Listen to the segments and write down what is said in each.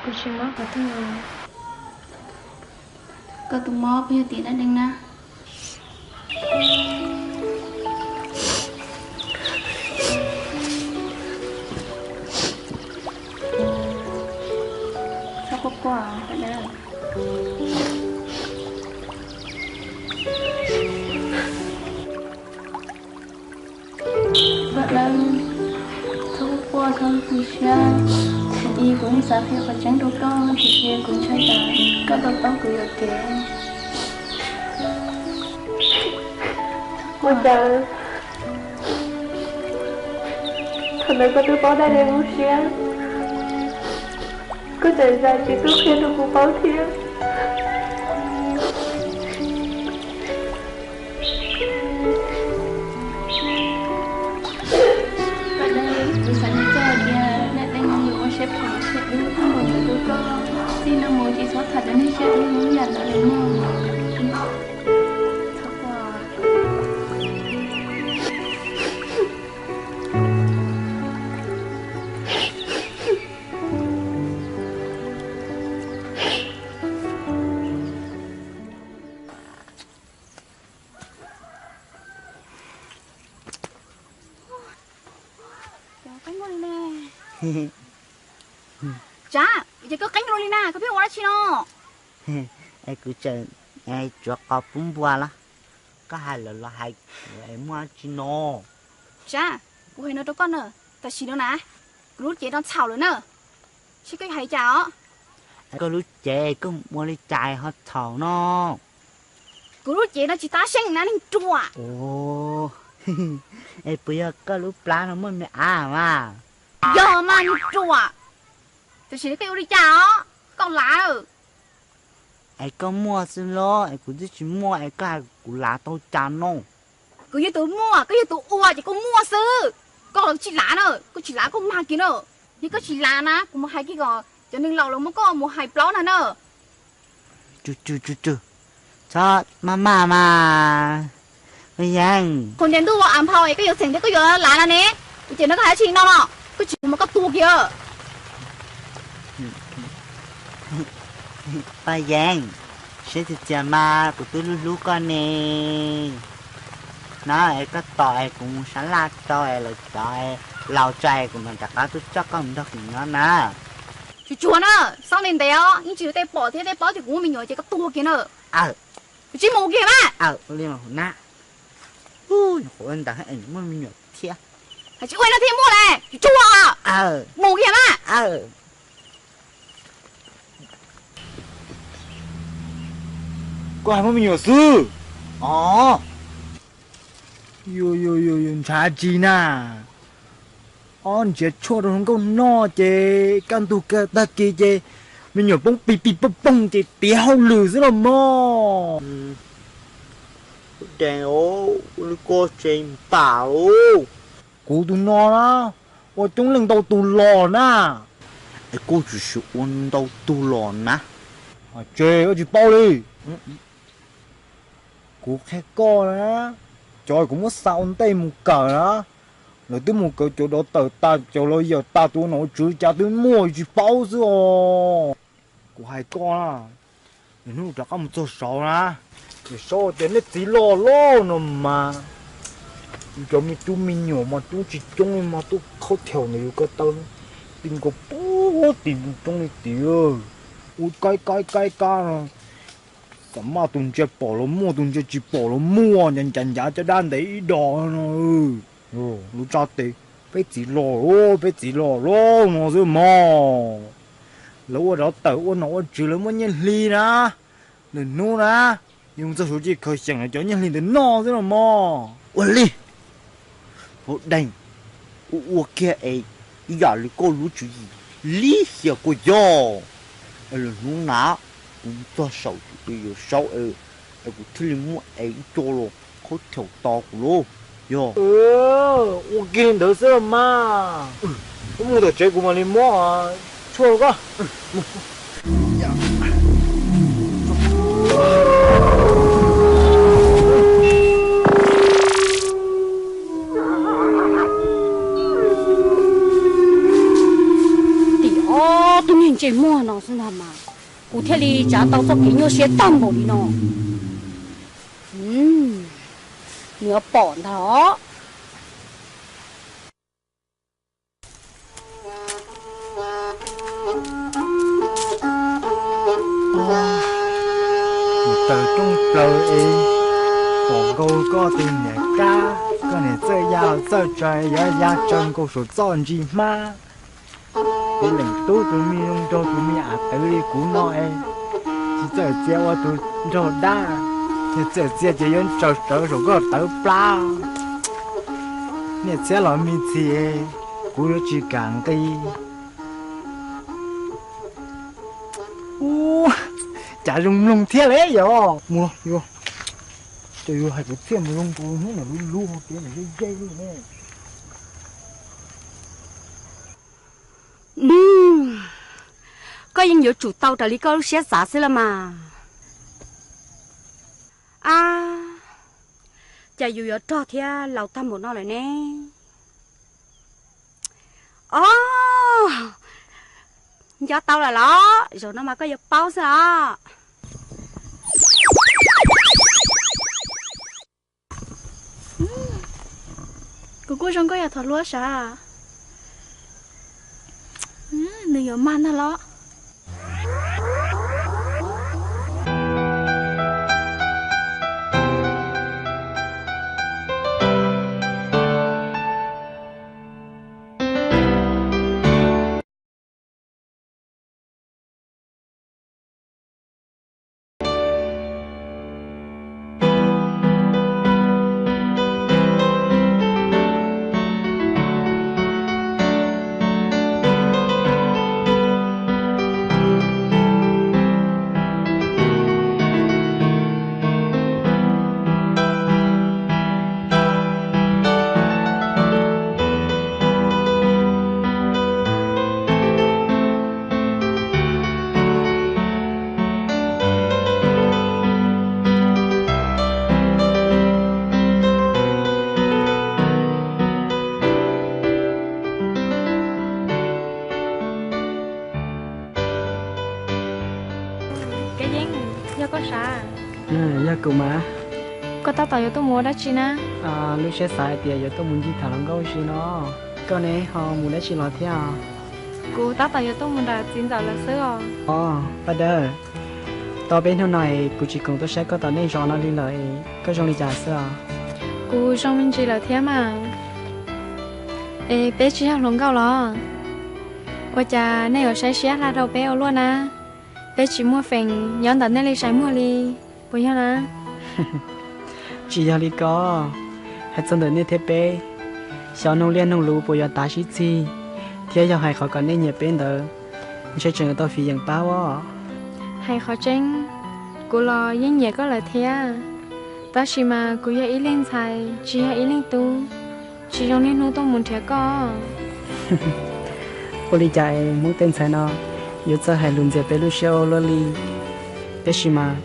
Tsis mob qhov twg. Koj tus mob puas yog tim dab deev na? Txhob quaj quaj, dab deev. Dab deev, txhob quaj, txhob tu siab. Thaum ub kuv yeej xav qhia qhov tseeb rau koj, tiam sis kuv ntshai tsam koj to taub kuv yuam kev. Ua cas thaum ntawd koj twb paub dab deev lub siab, koj tseem zais tsis tuaj qhia rau kuv paub thiab. Dab deev, kuv xav hais txog tias dab deev yuav ua siab phem siab dub tag npaum ntawd rau koj. Txij no mus tsis txhob tham cov neeg siab dub yam ntawd lawm mog. Txhob quaj. Qeeb li ne. Tsav, ces koj qeeb li na, koj pheej ua dab tsi no? Es kuv tseem tsuav qos pub npua los, koj hais lawm los hais, es muaj dab tsi no? Tsav, kuv hais no rau koj na, tam sim no na, kuv lub cev no txhaum lawm na, seb koj yuav hais cas os. Koj lub cev koj ua li cas ho txhaum no? Kuv lub cev no tsis tab seej na neeg ruam. Es puas yog koj lub plab no muaj me av mas? Yog mas neeg ruam. Tam sim no koj yuav ua li cas os, koj lav. Es koj muaj xwb los es kuv twb tsis muaj es koj hais kuv lav tau cas no? Kuv yog tus muaj, koj yog tus ua ces kuv muaj xwb. Koj los tsis lav na, koj tsis lav koj mag kiag na. Yog koj tsis lav na kuv mus hais kiag kom cov neeg laus los muab koj mus hais plaub na na. Tsuj tsuj tsuj tsuj, txhob maj maj mas. Paj Yeeb, qhov tias ntuj ua av nphau es koj yuav txheem thiab koj yuav lav no ne, ces no koj hais tsis no los koj tsis mus mas koj tuag kiag. Paj Yeeb, siab txias txias mas kuv twb hlub hlub koj ne. No es koj tos es kuv mus sab laj rau es lawv cov laus tso es kuv mam rov qab tuaj coj koj mus nrog kuv nyob na. Tsuag tsuag na, xob ntev ntev os, yeej tsis muaj tej pom thiab tej paub tias kuv muaj me nyuam ces koj tuag kiag na. Kuv tsis mus kiag mas. Ua li mas na. Ntawd muaj me nyuam thiab. Hais tsis ua no thiaj muaj le, tsuag tsuag. Mus kiag mas. Koj hais muaj me nyuam xwb os. Yus yus yus yus ntshav tsis na. Ob ntsiav tshuaj rau hluas nkauj noj ces kaj ntug tag kis ces me nyuam poob pis pis pooj pooj ces tiav hauj lwm xwb los mog. Deev, ua li koj tseem npam os. Kuv tus no na, ua coob leej ntau tus los na. Es koj tsis ua ntau tus los na. Tsis, koj tsis paub li. Kuv qhia koj na, cov kuv muab xa ua ntej mus kawm na, lawv twb mus kawm cov dov tawm tas, cov los yawm tas, tus ua nom ua tswv cas twb muaj, tsis paub xwb os. Kuv hais koj na, nws hnub rov qab mus txog saud na, nws saib tias neb txiv loj loj no mas, yus cov me tub me nyuam mas tub tsis coob li mas tub khaub theem ntawm yus ko taw, ti nkaus puag tim roob li tid, ua kaib kaib kaib kab no. Xam maj tus ntsia pom los muaj, tus ntsia tsis pom los muaj, ncav ncav ncav caj dab ntev ib dos no. Lub tsob tes, peb txiv los, peb txiv los los no xwb mog. Lawv ua dov tawm ua nom ua tswv lawv muaj nyiaj hli na. Nws hnub na, yus txog saud ces khaws xyeem lawv cov nyiaj hli ntawd noj xwb no mog. Ua li, hauv deeg, ua ua kiag es ib yam li koj lub tswv yim li xyas kua yog. Es lwm hnub na, kuv txog saum tus uas yuav saub es kuv thiaj li muaj es ib co los khaub theem tos kuv lauj. Yog. Ua kiag li ntawd xwb los mas. Koj mus tom tsev kuv mam li muab tshuaj rau koj. Tim ob tug Ntsej muag no xwb ntag mas kuv thiaj li tsav tau txoj kev nyuaj siab tag npaum li no. Nws yuav pom ntag os. Mus taws rooj plaws es pom nkaus koj tus niam kab, koj niam txawj ya los txawj tsaws, yuav ya tsaws nkaus saum txoj ntsis hmab. Tus leej tub tus me zoo nraug tus me av tawv li kuv no es tsis txawj txia ua tus nraug dab, yog txawj txia ces yuav tsaws rawv saum koj tawv plab. Niaj txiab los me ntsis, kuv yuav tsis kam nqi. Ua cas zoo mloog thiab li yom. Mus yus, ces yus hais kwv txhiaj mus zoo nkaus hnub no lub lub hauv kev no ze ze li ne. Koj yeej yuav tsum tau raws li koj lub siab xav xwb los mas. Ab, cas yus yuav rog thiab laus tag npaum no lawm ne? Ob, nco tau lawm los? Zaum no mas koj yuav paub xwb os. Kuv kuj zoo nkauj yam thaum hluas sav. Nws yuav mag ntag los. Kev Yeeb, yog koj sav? Yog kuv mas. Koj tab tom yuav tuaj mus ua dab tsi na? Lub siab xav hais tias yuav tuaj mus ncig tham hluas nkauj si no. Koj ne ho mus dab tsi los thiab? Kuv tab tom yuav tuaj mus nram txiv ntxawm lawv xwb os. Os, Paj Dawb, tau peb hnub no es kuv tsis khoom tuaj saib koj tom nej zos no li lawm, koj zoo li cas xwb os? Kuv zoo me ntsis lawm thiab mas. Es peb tsis yog hluas nkauj los? Ua cas nej yuav saib siab hla dhau peb ua luaj na? Peb tsis muaj feem nyob ntawm nej li sai muag li, puas yog na? Tsis yog li ko, hais txog ntawm nej thiab peb, xyov noog liaj noog lus puas yuav tav sib txig, thiab yog hais qhov kom nej nyiam peb ntawd, ntshe tseem yuav tau fiv yeem pab os. Hais qhov tseeb, kuv los yeej nyiam koj lawm thiab, tab sis mas kuv yog ib leeg ntxhais tsis yog ib leeg tub, tsis zoo niaj hnub tuaj mus nrhiav koj. Ua li cas es Hmoob tej ntxhais no yuav txawj hais lus ntxias peb lub siab ua luaj li. Tab sis mas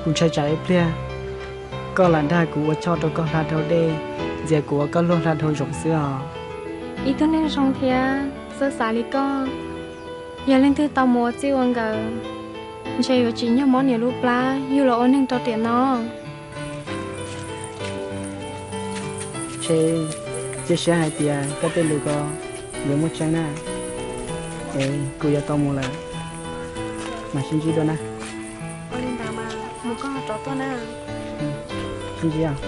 kuv ntshai tsam ib pliag koj lam dag kuv ua choj rau koj hla dhau dej, ntxias kuv ua koj luag hla dhau zoov xwb os. Ib tug neeg zoo thiab txawj xav li koj, yog leej twg tau mus ua txij ua nkawm, ntshe yuav tsis nyob mob niam lub plab yug los ua neeg rau tiam no. Ntshe cia siab hais tias koj tej lus ko yuav muaj tseeb na. Es kuv yuav tau mus lawm, mas sib ntsib dua na. Ua li ntawd mas mus koj rov tuaj na. Sib ntsib os.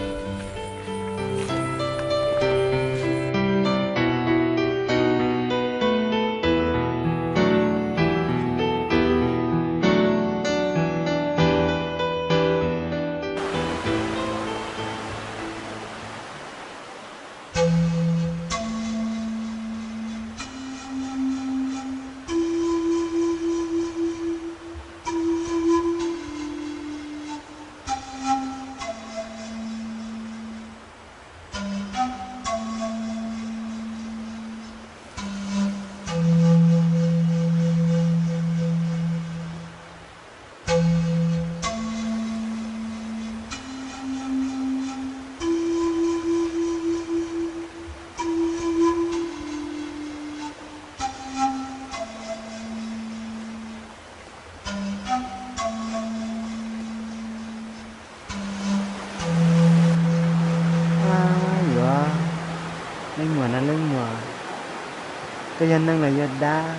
Koj yog neeg los yog dab,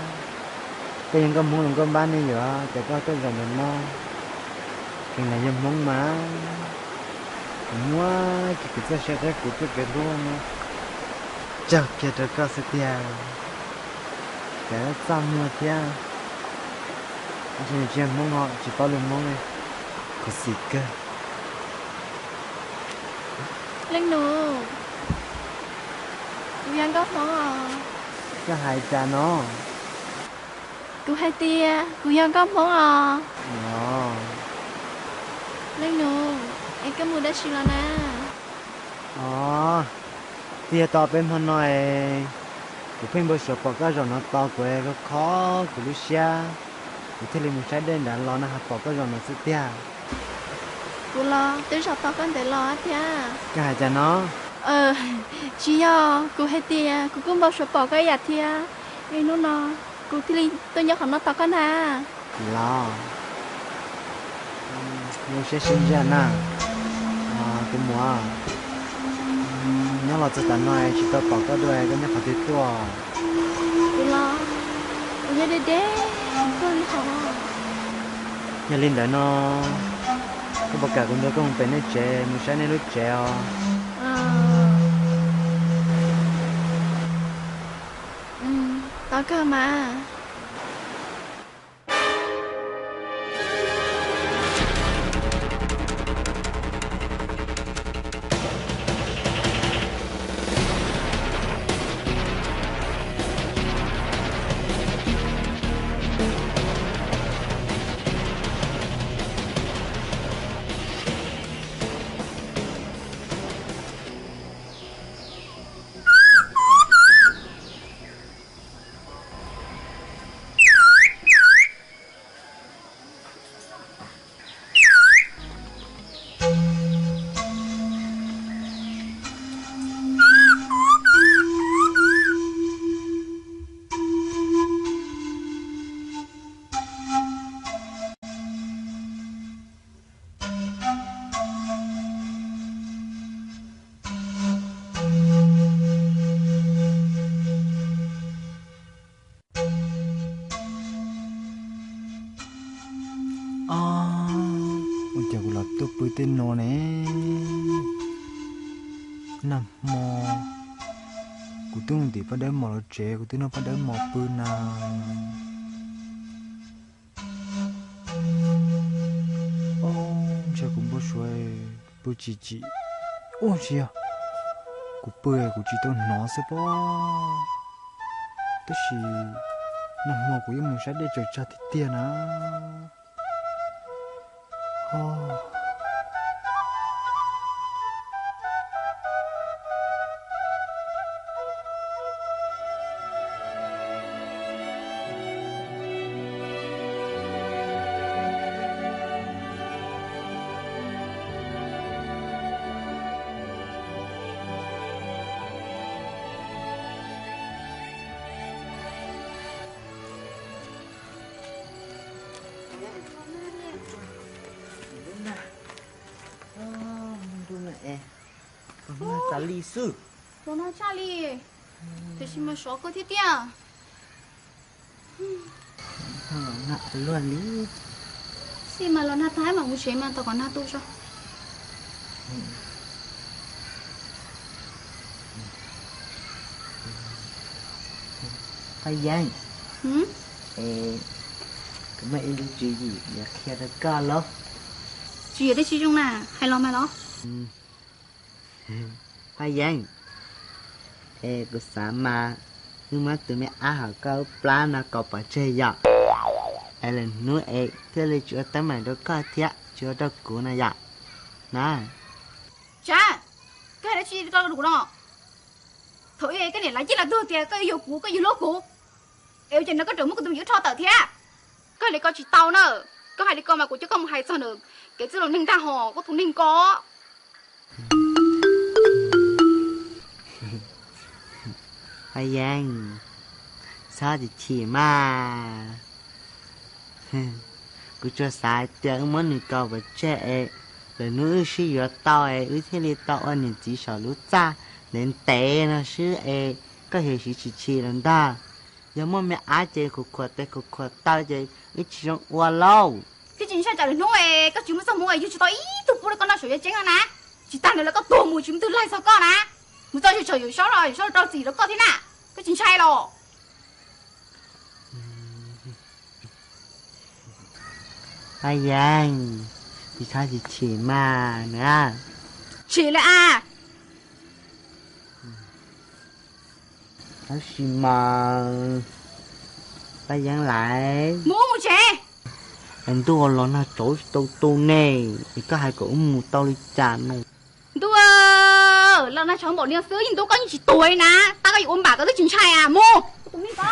koj yog nkauj Hmoob los nkauj npab ne yuav, ces koj tuaj zaum ntawm no, tseem los yog Hmoob mas. Kuv muab kiag kuv txoj sia thiab kuv txoj kev hlub no tso kiag rau koj xwb tiag. Kav txaj muag thiab, tab sis nws tsis yog Hmoob os, tsis paub lus Hmoob li, khuv xim kawg. Leej nus, kuv yog nkauj Hmoob os. Koj hais cas no? Kuv hais tias kuv yog nkauj Hmoob os. Leej nus, es koj mus dab tsi los na? Os, twb yog tau peb hmo no es kuv pheej npau suav pom koj zaum no tos kuv, kho kho kuv lub siab, kuv thiaj li mus saib dej nrad los no ho pom koj zaum no xwb tiag. Kuv los twb zaum tos koj ntev los thiab. Koj hais cas no? Tsis yog, kuv hais tias kuv kuj npau suav pom koj ib yam thiab, es hnub no kuv thiaj li tuaj nyob qhov no tos koj na. Los, zoo siab sib ntsib na. Tus muam, nyob los txog tav no tsis tau pom koj dua, koj nyob qhov twg tuaj? Kuv los, kuv nyob deb deb koj li hos. Yog li ntawd no, koj puas kam kuv nrog koj mus pem nej tsev, mus saib nej lub tsev os? Tau kawg mas. Ua cas kuv los tuaj pw tej no ne? Nag hmo kuv twb mus tim paj dawb mos lawv tsev, kuv twb nrog paj dawb mos pw na. Ntshe kuv npau suav pw chim chim. Ua tsis yog, kuv pw kuv tsis tau hnov xwb pob. Tab sis nag hmo kuv yeej mus saib dej tsaws tsag tiag tiag na. Los nag tas li xwb. Los nag tshaj li. Tiam sis mas sov kawg thiab tiag. Luag li. Xij mas los nag tag mas kuv tsev mas tos kom nag tu tso. Paj Yeeb, kuv muaj ib lub tswv yim yuav qhia rau koj lauj. Tswv yim dab tsi zoo na, hais los mas los. Paj Yeeb, es kuv xav mas wb muab tus me ab hauv koj lub plab no kaus pov tseg yom, es lwm hnub es thiaj li tsis ua teeb meem rau koj thiab tsis ua rau kuv no yom. Na. Tsav, koj hais dab tsi rau kuv no? Thaum ub koj niam lav cij lav tuag tias koj yuav kuv, koj yuav hlub kuv, es ua cas no koj tseem muab kuv tus me nyuam rho tawm thiab? Koj hais li ko tsis tau na. Koj hais li ko mas kuv coj koj mus hais txog nws kev txwj laus neeg ntag hos, koj tus neeg ko. Paj Yeeb, txhob chim chim mas. Kuv tsuas xav hais tias wb muab nws kaus pov tseg es lwm hnub wb sib yuav tau es wb thiaj li tau ua niam txiv saum lub txaj ntev ntev no xwb es Koj hem siv tsis chim lawm ntag. Yog muaj me ab ces khuam khuam tes khuam khuam taw ces wb tsis zoo ua lauj. Twb tsis ntshai tsam lwm hnub koj tsis muaj txoj hmoov es yug tsis tau ib tug pub rau koj noj saum yaj ceeb no na. Tsis tas ntawd los koj tuag mus tsis muaj twg laig txog koj na. Mus txog tsev txog Yawm Saub los Yawm Saub rau txim rau koj thiab na. Koj tsis ntshai los? Paj Yeeb, tsis txhob chim chim mas na. Chim lawm as. Tab sis mas Paj Yeeb lawv mus mus tsev. Es ntuj, los nag tsaus tsis tau tu ne, es koj hais kom wb mus tau li cas no? Ntuj, los nag tsaus npaum li no xwb yeej ntuj koj yeej tsis tuag li na. Tab koj yuav ua npam koj twb tsis ntshai as. Mus, tus me ko.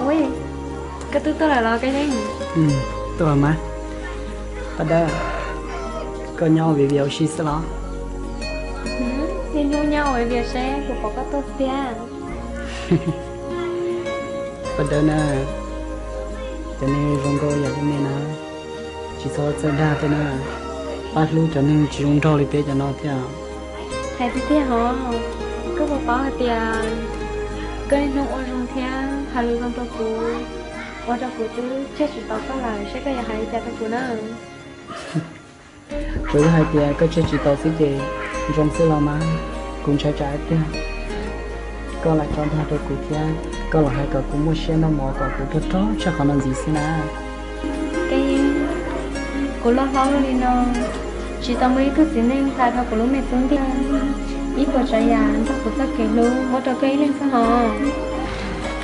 Ua, koj twb tuaj lawm los Kab Yeeb? Tuaj mas. Paj Dawb, koj nyob ua viav vias ua si xwb los? Niaj hnub nyob ua viav vias seb puas pom koj tuaj thiab. Paj Dawb na, cov neeg zoo nkauj yam li nej na, tsis txhob txawj dag thiab na. Pab hlub cov neeg tsis zoo nraug li peb cov no thiab. Hais tiag tiag hov, koj puas paub hais tias koj niaj hnub ua zoo thiab hais lus zoo rau kuv, ua rau kuv twb tseg tsis tau koj lawm, seb koj yuav hais li cas rau kuv na. Tsuas yog hais tias koj tseg tsis tau xwb ces zoo xwb los mas, kuv ntshai tsam hais tiag koj lam tso dag rau kuv thiab koj los hais kom kuv muaj siab noj mov kom kuv rog rog tshaj qhov no ntxiv xwb na. Kab Yeeb, kuv loj hlob li no, tsis tau muaj ib tug txiv neej hais rau kuv lub me xub ntiag, ib puas tsav yam nrog kuv txoj kev hlub muab rau koj ib leeg xwb hov.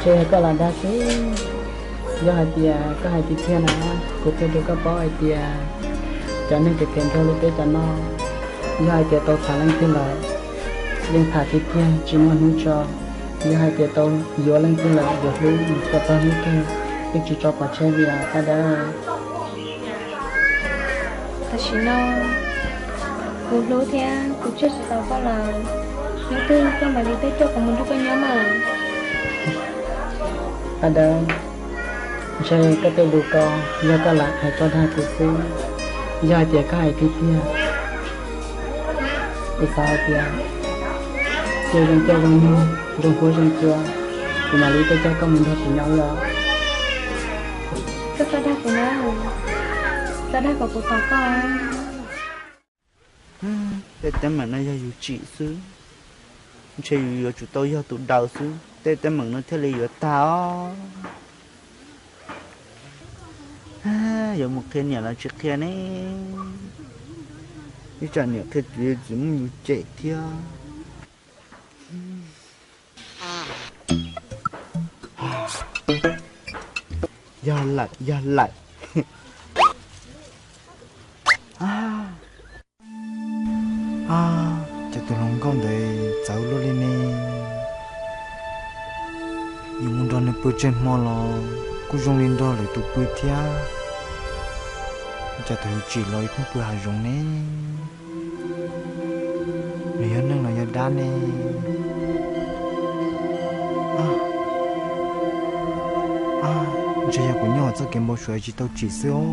Ces yog koj lam dag xwb. Yog hais tias koj hais tiag tiag na, kuv qhia rau koj paub hais tias cov neeg phem phem nraug li peb cov no, yog hais tias tau tham leej twg lawm, yeej tham tiag tiag tsis muaj hnub tso. Yog hais tias tau yuav leej twg lawm yuav hlub kom txog hnub kawg, yeej tsis tso pov tseg li os Paj Dawb. Tam sim no kuv hlub thiab kuv tseg tsis tau koj lawm, hnub twg koj mam li tuaj coj kuv mus nrog koj nyob mas. Paj Dawb, ntshe koj tej lus ko yog koj lam hais tso dag kuv xwb. Yog hais tias koj hais tiag tiag, kuv xav hais tias cia zoo caij zoo nyoog, zoo huab zoo cua, kuv mam li tuaj coj koj mus nrog kuv nyob los. Koj txhob dag kuv na, txhob dag kom kuv thov koj. Tej teeb meem no yog yus tsim xwb, ntshe yus yuav tsum tau yog tus daws xwb tej teeb meem no thiaj li yuav tag os. Yuav mus qhia niam los tsis qhia ne? Ib tsam niam qhia tsis, tsis muab yus cem thiab. Yog lawm, yog lawm. Cas tus hluas nkauj ntawd txawv luaj li ne? Yus mus nrog nws pw tseg hmo los kuj zoo li nrog lwm tus pw thiab. Cas tus yus tsim los yus pheej pw hav zoov ne? Nws yog neeg los yog dab ne? Ntshe yog kuv nyob txoj kev npau suav tsis tau tsim xwb os.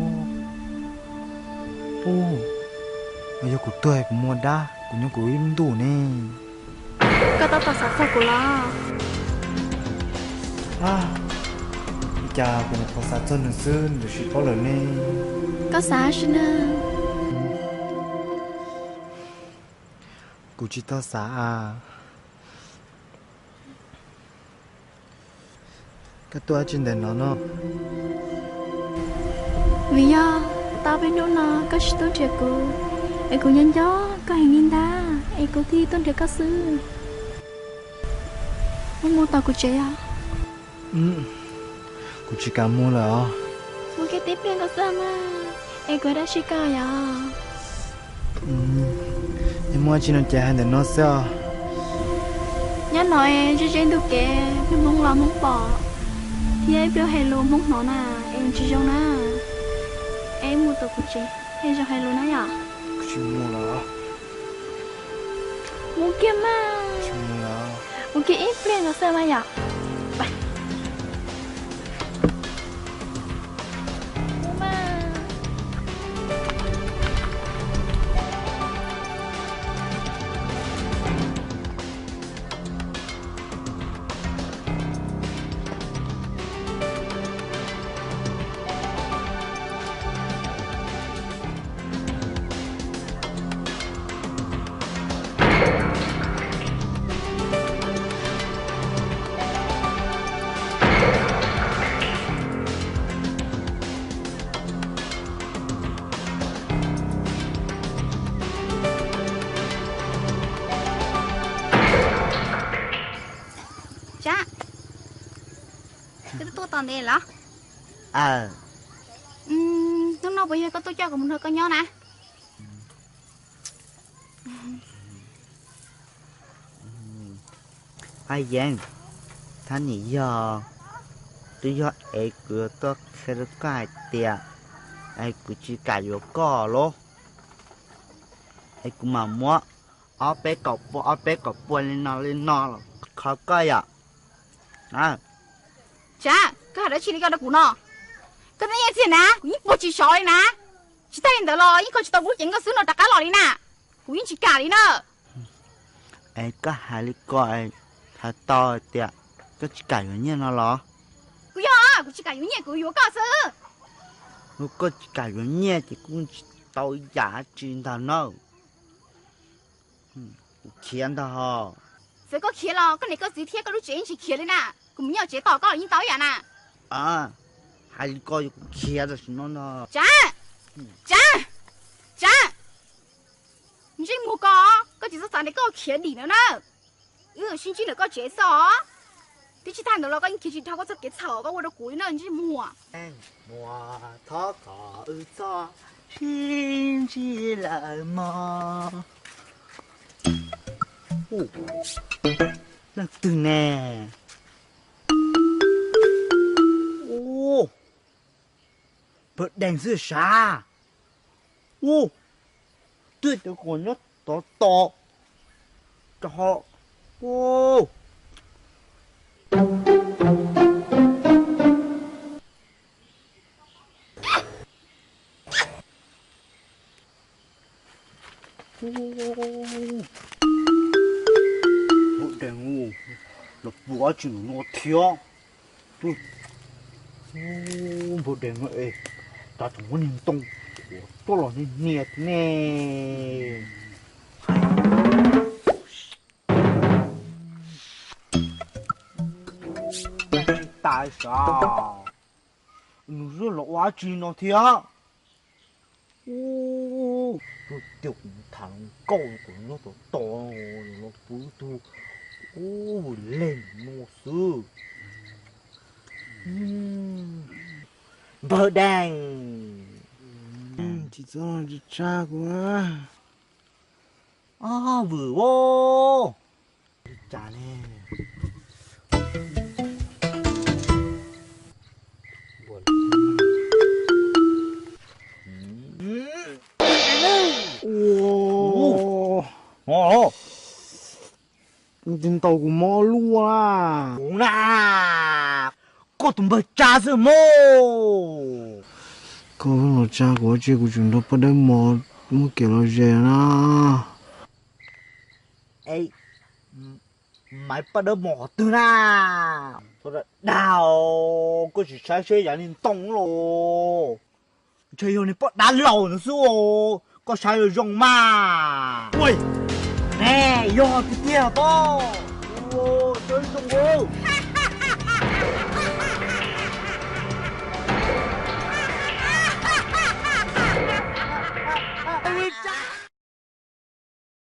Ub, yog kuv tuag kuv mus ua dab kuv nyob kuv ib lub ntuj ne. Koj tab tom xav txog kuv los? Li cas kuv nyuam qhuav xav txog nws xwb nws twb tsis paub lawm ne. Koj xav si na. Kuv tsis tau xav as. Koj tuaj dab tsi ntawm no no? Vim yog tau peb hnub no koj tsis tuaj nrhiav kuv, es kuv nco nco koj heev li ntag, es kuv thiaj tuaj nrhiav koj xwb. Muab mus tom kuv tsev os. Kuv tsis kam mus lawm os. Mus kiag tib pliag nkaus xwb mas, es kuv dab tsi koj yog? Yog muaj dab tsi no ces hais ntawm no xwb os. Nyob no es ze ze ntug kev, pheej Hmoob los Hmoob pom, thiab ib pliag hais lus Hmoob hnov na, es tsis zoo na. Es mus tom kuv tsev, es zoo hais lus na yom. Kuv tsis mus lawm. Mus kiag mas. Mus kiag ib pliag no xwb mas yom. Tsab, koj twb tuaj tau ntev los? Hnub no puas yog koj tuaj coj kuv mus nrog koj nyob na? Ab Yeeb, thab nim yog, twb yog es kuv yuav tuaj qhia rau koj hais tias es kuv tsis kam yuav koj lauj. Es kuv mam muab ob peb kaum pua, ob peb kaum pua li no li no los kho koj yom. Tsab, koj hais dab tsi li ko rau kuv no? Koj twb nyiaj txiag na, kuv yeej puag tsis sov li na. Tsis tag li ntawd los yeej kho tsis tau kuv lub cev nkauj xwb no rov qab los li na. Kuv yeej tsis kam li na. Es koj hais li ko, hais tau tias koj tsis kam yuav nyiaj no los? Kuv yog, kuv tsis kam yuav nyiaj, kuv yuav koj xwb. Koj tsis kam yuav nyiaj ces kuj tsis tau yam tsi ntag na. Kuv khiav ntag ho. Txawm koj khiav los koj niam koj txiv thiab koj lub tsev yeej tsis khiav li na. Kuv mus nyob tsev tos koj los yeej tau ib yam na. Hais li ko kuv khiav tam sim no ntag. Tsab, Tsab, Tsab, ntsej muag ko, koj tsis txhob xav tias koj khiav dim no na. Wb sib ntsib ntawm koj tsev xwb os. Twb tsis tag ntawd los koj yeej khiav tsis dhau koj txoj kev txhaum koj ua rau kuv li na ntsej muag. Muag thov kom wb txhob sib ntsib lawm mog. Leej twg ne? Npawg Dees xwb sav. Ub, twb cov quas nyob tod tos rau ho. Npawg Dees, los puas tsis mus no thiab. Npawg Dees, tas tseem muab niag ntoo tuaj los niag niag ne. Tsis tas sav, nws zoj los ua dab tsi no thiab. Ub, tias kuv tham nkauj kuv nyob tod tos los pw ib tug ub leeg no xwb. Npawg Dees, tsis txhob tsa kuv. Vwm os. Li cas ne? Ua, ntaus kuv mob luaj. Kuv na, koj tus npawg Tsab xwb mog. Koj los tsa kuv ua tsi, kuv tseem nrog poj dawb mos muaj kev lom zem na. Maiv poj dawb mos qhov twg na? Txhob dag, koj tsis saib seb yog niag ntoo los? Ntshe yog niag poj dab laus ntawd xwb os, koj saib zoo zoo mas. Ne, yog tiag tiag pob. Saib zoo.